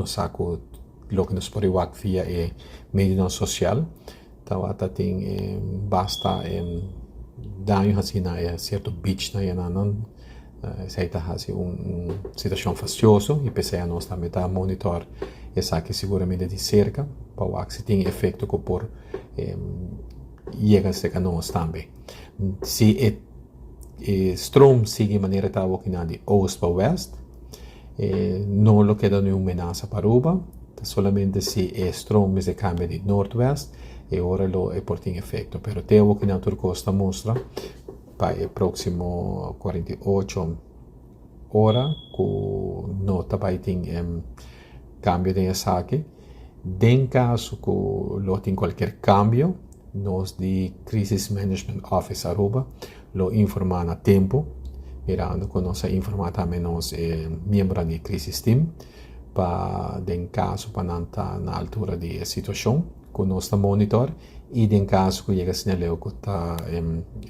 Nos sa ku loke nos por wak via e medionan sosial tabata tin basta daño hasi na e sierto beachnan enanan. Esei ta hasi un situashon fastioso i p'esei nos tambe ta monitor esaki siguramente di serka pa wak si tin efekto ku por yega serka nos tambe. Si e stroom sigui manera ta awor di oost pa west, no lo keda ningun menasa pa Aruba, ta solamente si e stroom mester kambia di noordwest, e ora lo e por tin efekto. Pero te awor tur kos ta mustra pa e próksimo 48 ora ku no ta bai tin kambio den esaki. Den kaso ku lo tin kualke kambio, nos di Crisis Management Office Aruba lo informá na tempu, mirando ku nos a informá tambe nos miembronan di Crisis Team pa den kaso pa nan ta na altura di e situashon ku nos ta monitor i den kaso ku yega asina leu ku ta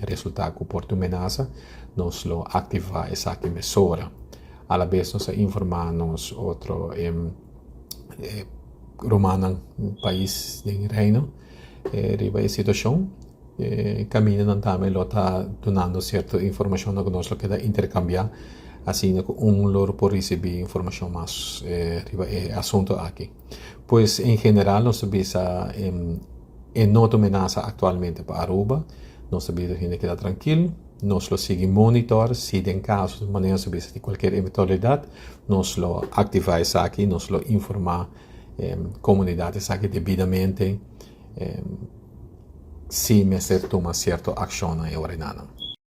resultá ku por tin menasa, nos lo aktivá esaki mesora. Alabes nos a informá nos otro rumannan pais den Reino riba e situashon. Kamindanan tambe lo ta dunando sierto informashon ku nos lo keda interkambiá asina ku un lo por risibí informashon mas riba e asuntu aki. Pues en general nos ta bisa e no ta menasa aktualmente pa Aruba. Nos ta bisa hende keda trankil. Nos lo sigui monitor si den kaso manera nos ta bisa di kualkier eventualidat nos lo aktivá esaki, nos lo informá komunidat esaki debidamente si mester tuma sierto akshonnan e ora einan.